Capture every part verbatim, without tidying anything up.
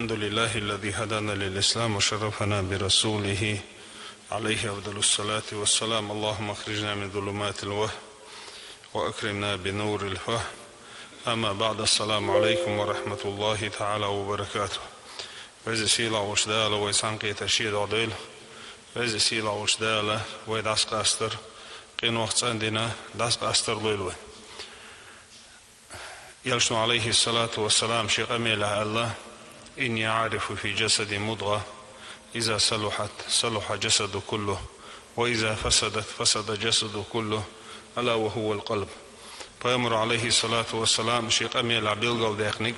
الحمد لله الذي هدانا للإسلام وشرفنا برسوله عليه أفضل الصلاة والسلام. اللهم أخرجنا من ظلمات الوهم وأكرمنا بنور الفهم. أما بعد، السلام عليكم ورحمة الله تعالى وبركاته. Веза сийлахь волчу Дала вай цхьаьнакхетар шен дуьхьа дойла. Веза сийлахь волчу Дала вай дӀасакъастар, къинойх цӀандина дӀасакъастар лойла вай. Элчано, алейхиссалату вассалам, шен къамелехь аьлла: «إني أعرف في جسدي مضغة، إذا صلحت صلح الجسد كله، وإذا فسدت فسد الجسد كله، ألا وهي القلب». Пайхамара, алейхиссалату вассалам, шен къамелехь билгалдаьккхинарг,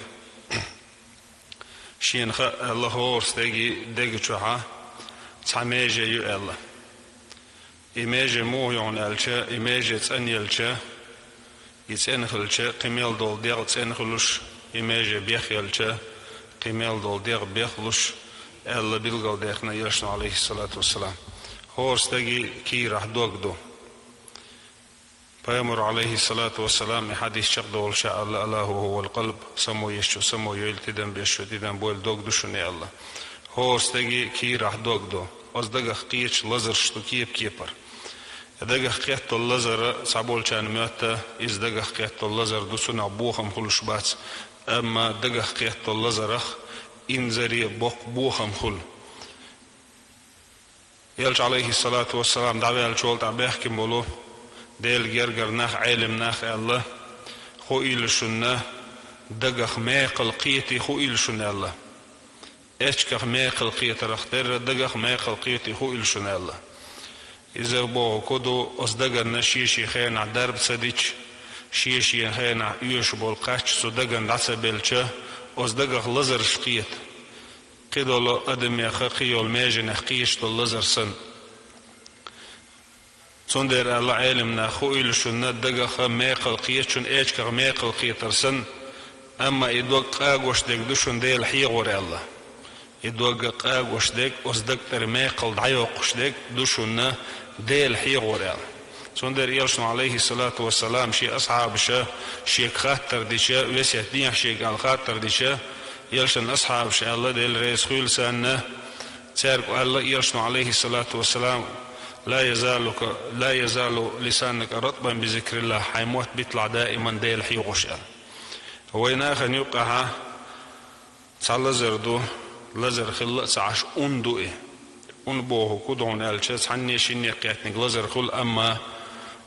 шена хаьа аьлла, хӀора стеган дега чохь цхьа меже ю аьлла. И меже муха ю аьлча, и меже цӀанъелча, и цӀена хилча, кхин мел долу дегӀ цӀена хуьлуш, и меже бехъелча, кхин мел долу дегӀ бехлуш, аьлла билгалдаьккхина Элчано, алейхиссалату вассалам. ХӀора стеган кийрахь дог ду. Пайхамара, алейхиссалату вассалам, и хьадис чекхдолуш аьлла: «ألا وهي القلب», само езачу само йойла, тидам безачу тидам бойла, дог ду шуна аьлла. ХӀора стеган кийрахь дог ду. Оцу дагах кхеташ лазарш ду кеп-кепара. Дагах кхетта долу лазар цхьаболчарна моьтту, иза дагах кхетта долу лазар ду, цунах бохам хуьлуш бац, амма дагах кхетта долу лазарах инзаре боккха бохам хуьлу. Элча, алейхиссалату вассалам, дӀаваьллачул тӀаьхьа бехкина болу Делан гергара нах, Ӏелам нах аьлла: «Хуийла шуна, дагах мекхал кхетий хуийла шуна», аьлла. Эчках мекхал кхетарх терра, дагах мекхал кхетий хуийла шуна аьлла. Иза бохург хӀун ду, оцу даганна шен-шен хенахь дарба ца дича, шен-шен хенахь оьшуш болу кхаччалц цу дагана дӀа ца белча, оцу дагах лазарш кхета. Кхидолу адамех, кхин йолу меженех кхеташ долу лазар санна. Цундела аьлла Ӏелам наха: «Хуийла шуна, дагах мекхал кхета шуна, эчках мекхал кхетар санна, амма и дог къагош дерг ду шуна Дела хьехор», аьлла. И дог къагош дерг, оцу дага тӀера мекхал дӀайоккхуш дерг ду шуна Дела хьехор аьлла. Цундела Элчано, алейхиссалату вассалам, шен асхьабаша шега хаттар дича, весет дехьа шега аьлла хаттар дича, Элчан асхьабаша аьлла, Дела реза хуьлда царна, цаьрга аьлла Элчано, алейхиссалату вассалам: «لا يزالك، لا يزال لسانك رطبا بذكر الله», хьайн мотт биталахь даиман Дела хьехош аьлла. Вай нахана юккъехь цхьа лазар ду, лазар хилла а ца Ӏаш, ун ду и. Ун бохург хӀун ду хьуна аьлча, цхьанне-шинне кхеттаниг лазар хуьлу, амма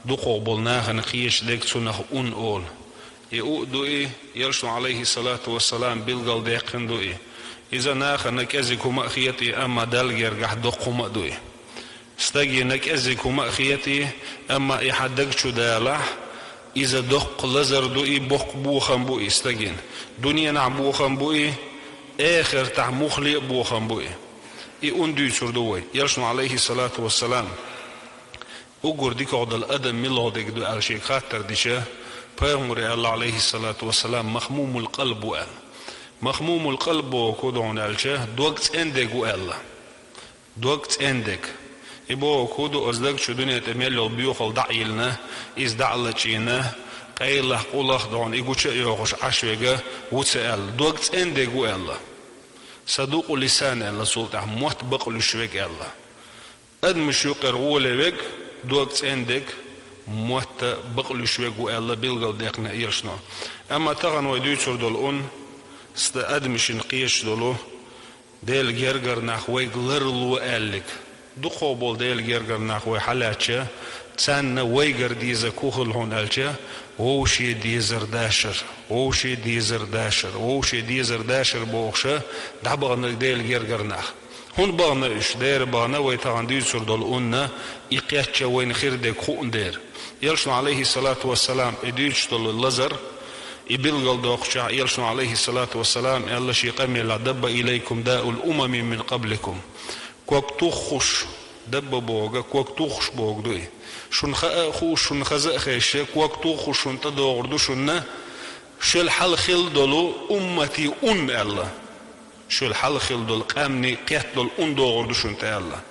дукхах болу нахана кхеташ дерг, цунах ун олу. И у а ду и, Элчано, алейхиссалату вассалам, билгалдаьккхина ду и. Иза нахана кӀезиг хӀума а хета и, амма Далла гергахь доккха хӀума а ду и. Стагана кӀезиг хӀума а хета и, амма и хьан даг чу далахь, иза доккха лазар ду и, боккха бохам бу и стагана. Дуьненахь бохам бу и, эхартахь муххале а бохам бу и. И ун дуьйцур ду вай. Элчано, алейхиссалату вассалам, уггар дикагӀдолу адам муьлха дерг ду аьлла шега хаттар дича, пайхамаре аьлла, алейхиссалату вассалам, «مخموم القلب» ву аьлла. «مخموم القلب» бохург хӀун ду хьуна аьлча, дог цӀена дерг ву аьлла. Дог цӀена дерг. И бохург хӀун ду, оцу даг чу дуьне тӀе мел йолу боьхалла дӀа а йиллина, иза дӀа а лачийна, къайлах, къулах дохьуна и гуча а йохуш Ӏаш верг ву ца аьлла. Дог цӀена дерг ву аьлла. «صدوق اللسان» аьлла цул тӀаьхьа, мотт бакълуьйш верг аьлла. Адамашна юккъера гӀоле верг, дог цӀена дерг, мотт бакълуьйш верг ву аьлла билгалдаьккхина Элчано. Амма тахана вай дуьйцур долу ун, ста адамашна кхеташ долу, Делан гергара нах вайга ларло аьлларг. Дукхах болу Делан гергара нах вай хьалаьцча, царна вайгара дезарг хӀун хилла хьуна аьлча, вовше дезар дашар, вовше дезар дашар, вовше дезар дашар бохуша дӀабаханарг Делан гергара нах. ХӀунда бахана уьш? Дера бахана вай тахана дуьйцур долу унна, и кхетча вайна хир дерг хууна дера. Элчано, алейхиссалату вассалам, и дуьйцуш долу лазар, и билгалдоккхучохь Элчано, алейхиссалату вассалам, аьлла шен къамелехь: «دب إليكم داء الأمم من قبلكم». Ког туххуш, дабба бохург, ког туххуш бохург ду и. Шуна хаа а хууш, шуна хаза а хезаш, ког туххуш шуна тӀедогӀур ду шуна, шел хьалха хилла долу умматан ун аьлла. Шел хьалха хилла долу къаьмнийн кхетта долу ун догӀур ду шуна тӀе аьлла.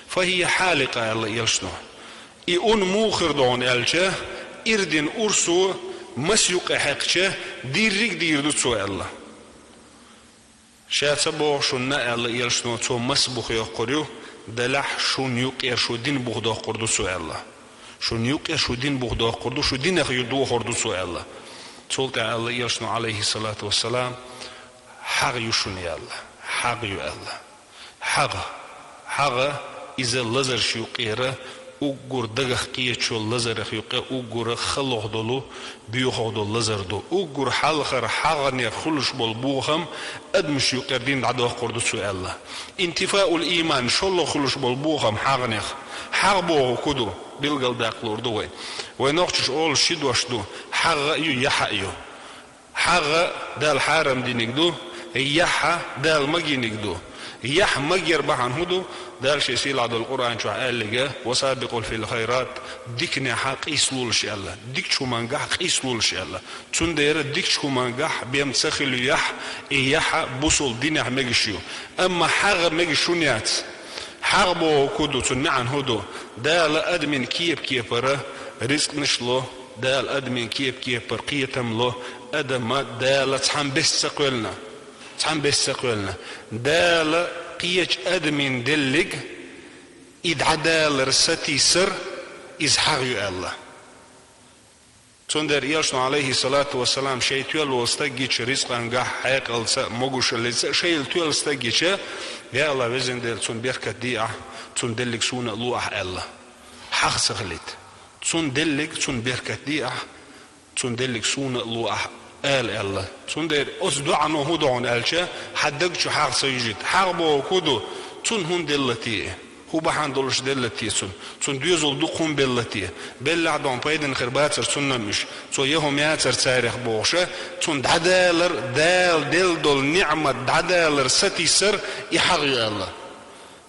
«فهي حالقة», аьлла Элчано. И ун муха хир ду хьуна аьлча, ирдин урсо маса юккъе хьекхча, дийриг а дийр ду цо аьлла. Ша ца боху шуна аьлла элчано, цо маса бух йоккхур ю, делахь шун юкъера шу дин бух доккхур ду цо аьлла. Шун юкъера шу дин бух доккхур ду, шу динах ю дохур ду цо аьлла. Цул тӀаьхьа аьлла элчано, алейхиссалату вассалам, хьагӀ ю шуна аьлла. ХьагӀ ю аьлла. ХьагӀ. ХьагӀ иза лазарш юкъера, уггар дагах кхетачу лазарах юкъе уггар халох долу, боьхах долу лазар ду. Уггар хьалхара хьагӀнех хуьлуш болу бохам адамаш юкъера дин дӀадоккхур ду цо аьлла. Интифаул ийман, шолгӀа хуьлуш болу бохам хьагӀнех. ХьагӀ боху хӀун ду? Билгалдаккха луур ду вай. Вай нохчаша олуш ши дош ду: хьагӀ а ю, яхь а ю. ХьагӀ Дала хьарам диниг ду, яхь Дала магийниг ду. Яхь магъяр бахьана хӀун ду? Дала шен сийлахь долу Къуръан чохь аьллиг: «Ва сабикъу фил хайрат», диканехь къийсалолаш аьлла, дикачу хӀумангахь къийсалолаш аьлла. Цундела дикачу хӀумангахь бен ца хилла яхь, и яхь бусул динехь мегаш ю. Амма хьагӀ мегаш хӀун яц? ХьагӀ боху хӀун ду, цуьнан маьӀна хӀун ду? Дала адамийн кепа-кепара ризкънаш ло, Дала адамийн кепа-кепара кхетам ло, адама Дала цхьана бесса ца кхоьллина. Цхьана бесса ца кхоьллина. Дала кхечу адамийн деллиг, и дӀадалар сатийсар, иза хьагӀ ю аьлла. Цундела элчано, алейхиссалату вассалам, шайн тоьлла волу стаг гича ризкъангахь, хьекъалца, могушаллица, шайла тоьлла стаг гича: «Я АллахӀ, везан Дела, цунна беркат де ахь, цунна деллиг суна а ло ахь», аьлла. ХьагӀ ца хилийта. Цунна деллиг, цунна беркат де ахь, цунна деллиг суна а ло ахь, ала аьлла. Цундела оцу доӀано хӀун ду хьуна аьлча, хьан даг чу хьагӀ ца юьжийта. ХьагӀ боху хӀун ду? Цунна хӀун делла те? ХӀун бахьана долуш делла те цунна? Цунна доьзал дукха хӀума белла те? Беллехь а дохьуна пайдана хир бацара цунна-м уьш. Цо я хӀума яцара царех бохуша, цунна дӀадалар, Дала делла долу ниӀмат дӀадалар сатийсар, и хьагӀ ю аьлла.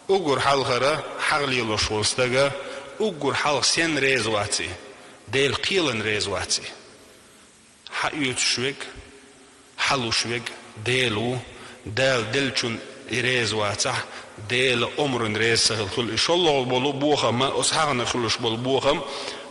Уггар хьалхара хьагӀ лелош волу стага, уггар хьалха сенна реза вац и? Делан кхелана реза вац и. Хьаоьцуш верг, хьалуш верг Дела ву, Дала деллачунна и реза вацахь, Делан омранна реза ца хилла хуьлу и. ШолгӀа болу бохам, оцу хьагӀнах хуьлуш болу бохам,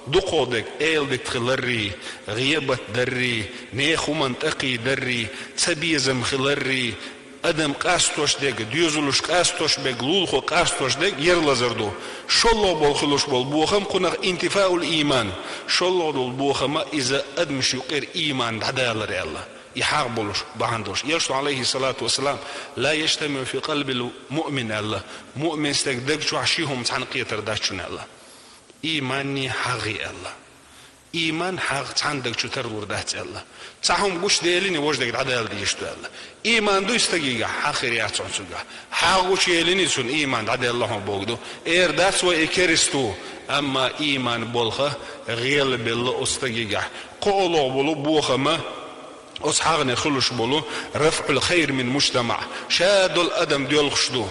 дукхах дерг эладита хиларрий, гӀийбат даррий, нехан хӀуманна тӀакхийдаррий, цабезам хиларрий, адам къастош дерг, доьзалш къастош берг, лулахо къастош дерг, яра лазар ду. ШолгӀа болу хуьлуш болу бохам кхунах интифаул ийман. ШолгӀа долу бохама иза адамаш юкъера ийман дӀадалар аьлла. И хьагӀ болуш, бахьана долуш. Элчано, алейхиссалату вассалам: «Ла яжтамиу фи къалбил муъмин», аьлла. Муъмин стеган даг чохь ши хӀума цхьаьна кхетар дац шуна аьлла. Ийманний, хьагӀий аьлла. Ийман, хьагӀ цхьаьна даг чу тарлур дац аьлла. Цхьа хӀума гучуделлиний, важа дерг дӀадала дезаш ду аьлла. Ийман дуй стагигахь, хьагӀ хир яц хьуна цуьнгахь. ХьагӀ гучуеллиний, цунна ийман дӀаделла хьуна бохург ду. Эр дац вай и керста ву, амма ийман болх гӀелабелла оцу стагигахь. КхоалгӀа болу бохама оцу хьагӀнех хуьлуш болу: «рафъул хайр мин мужтамаъ». Ша долу адам доьлхуш ду.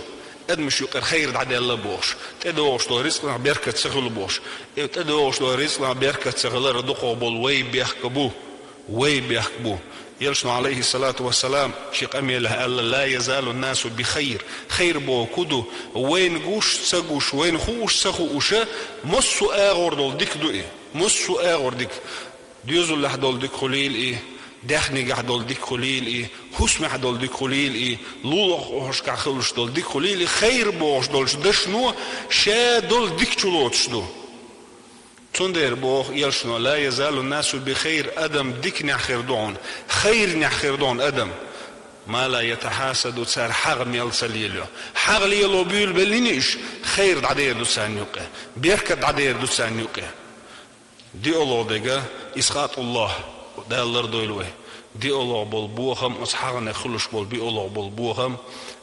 Адамаш юкъара хайр дӀаделла бохуш, тӀедогӀуш долу рицкъанах беркат ца хуьлу бохуш. И тӀедогӀуш долу рицкъанах беркат ца хилар дукхах болу вай бехк бу. Вай бехк бу. Элчано, алейхиссалату вассалам, шен къамелехь аьлла: «Ла язалу насу би хайр». Хайр боху хӀун ду? Вайна гуш, ца гуш, вайна хууш, ца хууша, массо а агӀор долу дика ду и. Массо а агӀор дика. Доьзалехь долу дика хуьлийла и, даьхнигахь долу дика хуьлийла и, хӀусамехь долу дика хуьлийла и, лулахошкахь хуьлуш долу дика хуьлийла и, хайр бохуш долчу дашно ша долу дика чулоцуш ду. Цундела боху элчано: «Ла язалу насу би хайр», адам диканехь хир ду хьуна, хайрнехь хир ду хьуна адам. «Ма ла ятахьасаду», цара хьагӀ мел ца лелайо. ХьагӀ лело буьйлабеллиний уьш, хайр дӀадер ду царна юкъе, беркат дӀадер ду царна юкъе. ДиъалгӀа дерг, исхатуллахӀ, Дала лардойла вай. ДиъалгӀа болу бохам, оцу хьагӀнех хуьлуш болу биъалгӀа болу бохам,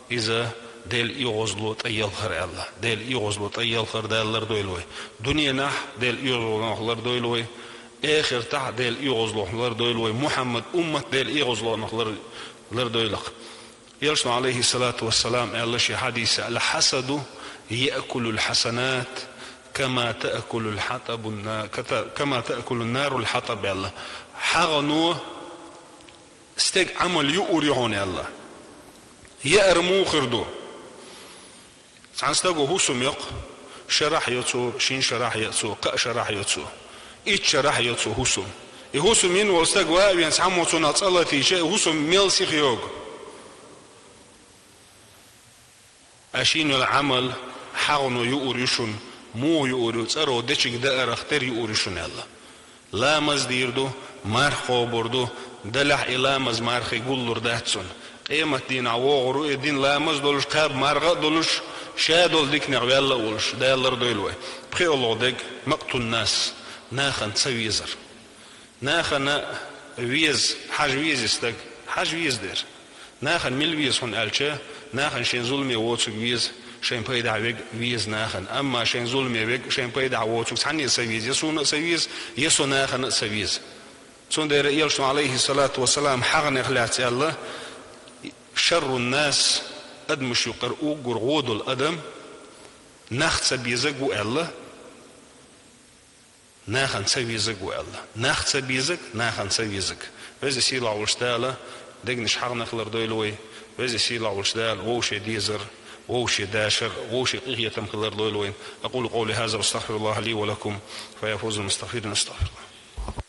иза Делан оьгӀазло тӀеялхар аьлла. Делан оьгӀазло тӀеялхар Дала лардойла вай. Дуьненахь Делан оьгӀазлонах лардойла вай. Эхартахь Делан оьгӀазлонах лардойла вай. Мухьаммад уммат Делан оьгӀазлонах лар-, лардойла-кх. Элчано, алейхиссалату вассалам, аьлла шен хьадисехь: «Аль-хьасаду яъкулул хьасанат, кама таъкулул хьатабун на-, ката-, кама таъкулун нарул хьатаб», аьлла. ХьагӀно стеган Ӏамал юур ю хьуна аьлла. Яар муха хир ду? Цхьана стаго хӀусам йо-кх, шарахь йо цо, шина шарахь йо цо, кхаа шарахь йо цо, итт шарахь йо цо хӀусам. И хӀусам йина волу стаг ван а веана, цхьаммо цунах цӀа латийча, и хӀусам мел сиха йогу. Аш йина йола Ӏамал хьагӀно юур ю шуна, муха юур ю, цӀаро дечиг даарах тера юур ю шуна аьлла. Ламаз дийр ду, марха кхобур ду, делахь и ламаз мархий гуллур дац цунна. Къематдийнахь вогӀур ву и дина ламаз долуш, кхаба марха а долуш, ша долу диканех ваьлла а волуш, Дала лардойла вай. ПхоьалгӀа дерг, мактун нас, нахана ца везар. Нахана веза, хьажа веза и стаг, хьажа веза дера. Нахана мила веза хьуна аьлча, нахана шайн зуламе воцург веза, шайн пайдахь верг веза нахана. Амма шайн зуламе верг, шайн пайдахь воцург цхьанне а ца веза, я суна а ца веза, я со нахана а ца веза. Цундела Элчано, Ӏалайхи салату ва салам, хьагӀнех лаьцна аьлла: «Шаррун нас», адамаш юкъара уггар гӀо долу адам нах ца безаг ву аьлла. Нахана ца везаг ву аьлла. Нах ца безаг, нахана ца везаг. Веза Сийлахь волчу Дала дегнаш хьагӀнах лардойла вай. Веза Сийлахь волчу Дала вовше дезар, вовше дашар, вовше къинхетамах лардойла вайна. أقول قولي هذا وأستغفر الله لي ولكم، فيا فوز المستغفرين، أستغفر الله.